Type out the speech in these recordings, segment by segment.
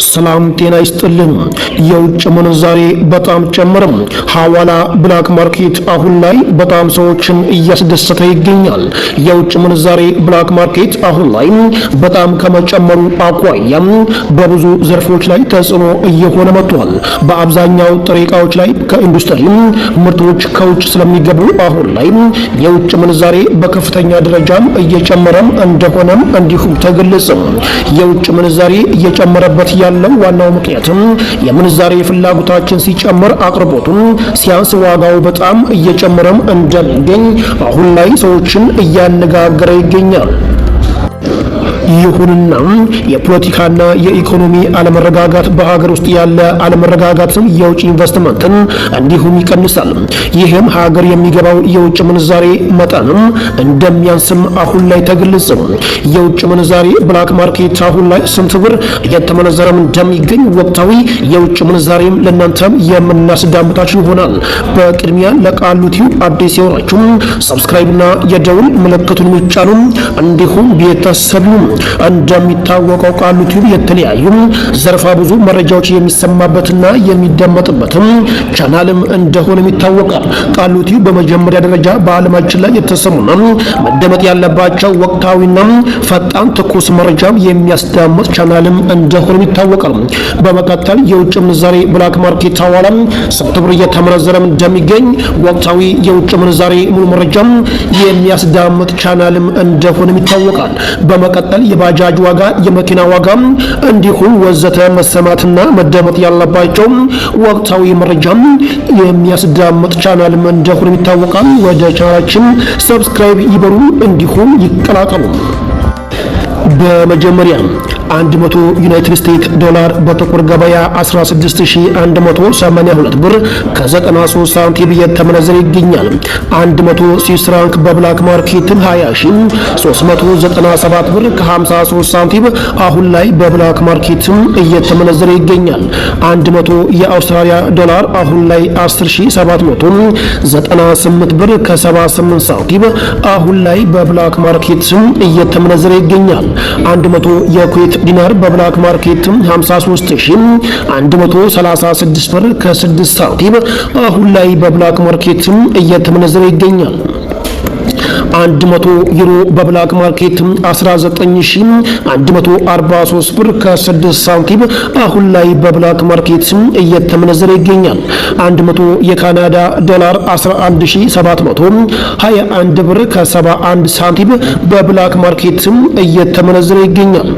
ሰላም ጤና ይስጥልን። የውጭ ምንዛሬ በጣም ጨመረም። ሐዋላ black market አሁን ላይ በጣም ሰዎችን እያስደሰተ ይገኛል። የውጭ ምንዛሬ black market አሁን ላይ በጣም ከመጨመሩ አኳያም በብዙ ዘርፎች ላይ ተጽዕኖ እየሆነ መጥቷል። በአብዛኛው ጥሬ ዕቃዎች ላይ ከኢንዱስትሪ ምርቶች ከውጭ ስለሚገቡ አሁን ላይ የውጭ ምንዛሬ በከፍተኛ ደረጃም እየጨመረም እንደሆነም እንዲሁም ተገለጸ። የውጭ ምንዛሬ እየጨመረበት ያለው ዋናው ምክንያትም የምንዛሬ ፍላጎታችን ሲጨምር አቅርቦቱን ሲያንስ ዋጋው በጣም እየጨመረም እንደሚገኝ አሁን ላይ ሰዎችን እያነጋገረ ይገኛል። ይሁንና የፖለቲካና የኢኮኖሚ አለመረጋጋት፣ በሀገር ውስጥ ያለ አለመረጋጋትም የውጭ ኢንቨስትመንትን እንዲሁም ይቀንሳል። ይህም ሀገር የሚገባው የውጭ ምንዛሬ መጠንም እንደሚያንስም አሁን ላይ ተገለጸ። የውጭ ምንዛሬ black market አሁን ላይ ስንት ብር እየተመነዘረም እንደሚገኝ ወቅታዊ የውጭ ምንዛሬም ለእናንተም የምናስዳምጣችሁ ይሆናል። በቅድሚያ ለቃሉ ቲዩብ አዲስ የሆናችሁ subscribe ና የደውል ምልክቱን የሚጫኑ እንዲሁም ቤተሰብ። እንደሚታወቀው ቃሉ ቲዩብ የተለያዩ ዘርፈ ብዙ መረጃዎች የሚሰማበትና የሚደመጥበትም ቻናልም እንደሆነም ይታወቃል። ቃሉ ቲዩብ በመጀመሪያ ደረጃ በዓለማችን ላይ የተሰሙና መደመጥ ያለባቸው ወቅታዊና ፈጣን ትኩስ መረጃም የሚያስዳምጥ ቻናልም እንደሆነም ይታወቃል። በመቀጠል የውጭ ምንዛሬ black market ሐዋላ ስንት ብር እየተመነዘረም እንደሚገኝ ወቅታዊ የውጭ ምንዛሬ ሙሉ መረጃም የሚያስዳምጥ ቻናልም እንደሆነም ይታወቃል። በመቀጠል የባጃጅ ዋጋ፣ የመኪና ዋጋ እንዲሁም ወዘተ መሰማትና መደመጥ ያለባቸው ወቅታዊ መረጃም የሚያስዳምጥ ቻናልም እንደሆነም ይታወቃል። ወደ ቻናላችን subscribe ይበሉ፣ እንዲሁም ይቀላቀሉ። በመጀመሪያ 100 ዩናይትድ ስቴትስ ዶላር በጥቁር ገበያ 16182 ብር ከ93 ሳንቲም እየተመነዘረ ይገኛል። 100 ስዊስ ፍራንክ በ black market 20397 ብር ከ53 ሳንቲም አሁን ላይ በ black market እየተመነዘረ ይገኛል። 100 የአውስትራሊያ ዶላር አሁን ላይ 10798 ብር ከ78 ሳንቲም አሁን ላይ በ black market እየተመነዘረ ይገኛል። 100 የኩዌት ዲናር በ black market 53136 ብር ከ6 ሳንቲም አሁን ላይ በ black market እየተመነዘረ ይገኛል። 100 ዩሮ በ black market 19143 ብር ከ6 ሳንቲም አሁን ላይ በ black market እየተመነዘረ ይገኛል። 100 የካናዳ ዶላር 11721 ብር ከ71 ሳንቲም በ black market እየተመነዘረ ይገኛል።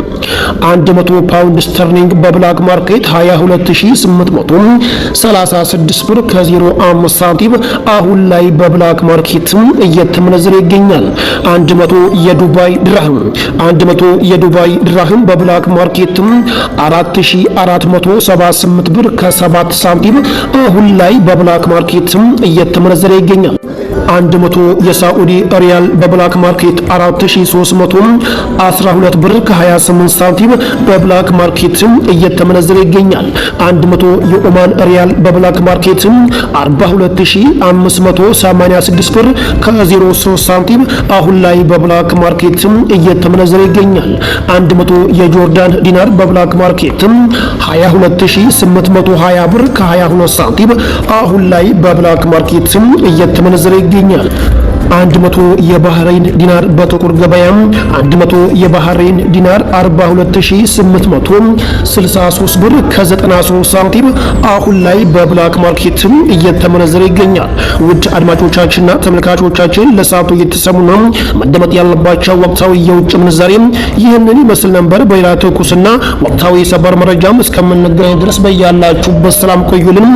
100 ፓውንድ ስተርሊንግ በ black market 22836 ብር ከ05 ሳንቲም አሁን ላይ በ black market እየተመነዘረ ይገኛል። 100 የዱባይ ድራህም፣ 100 የዱባይ ድራህም በ black market 4478 ብር ከ7 ሳንቲም አሁን ላይ በ black market እየተመነዘረ ይገኛል። 100 የሳዑዲ ሪያል በ black market 4312 ብር ከ28 ሳንቲም በ black market እየተመነዘረ ይገኛል። 100 የኦማን ሪያል በ black market 42586 ብር ከ03 ሳንቲም አሁን ላይ በ black market እየተመነዘረ ይገኛል። 100 የጆርዳን ዲናር በ black market 22820 ብር ከ22 ሳንቲም አሁን ላይ በ black market እየተመነዘረ ይገኛል። 100 የባህሬን ዲናር በጥቁር ገበያ፣ 100 የባህሬን ዲናር 42863 ብር ከ93 ሳንቲም አሁን ላይ በ black market እየተመነዘረ ይገኛል። ውድ አድማጮቻችንና ተመልካቾቻችን፣ ለሰዓቱ እየተሰሙና መደመጥ ያለባቸው ወቅታዊ የውጭ ምንዛሬ ይህንን ይመስል ነበር። በሌላ ትኩስና ወቅታዊ ሰበር መረጃም እስከምንገናኝ ድረስ በያላችሁበት ሰላም ቆዩልን።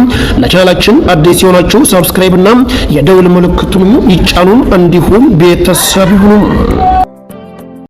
ለቻናላችን አዲስ የሆናችሁ subscribe እና የደውል ምልክቱን ይጫኑ፣ እንዲሁም ቤተሰብ ይሁኑ።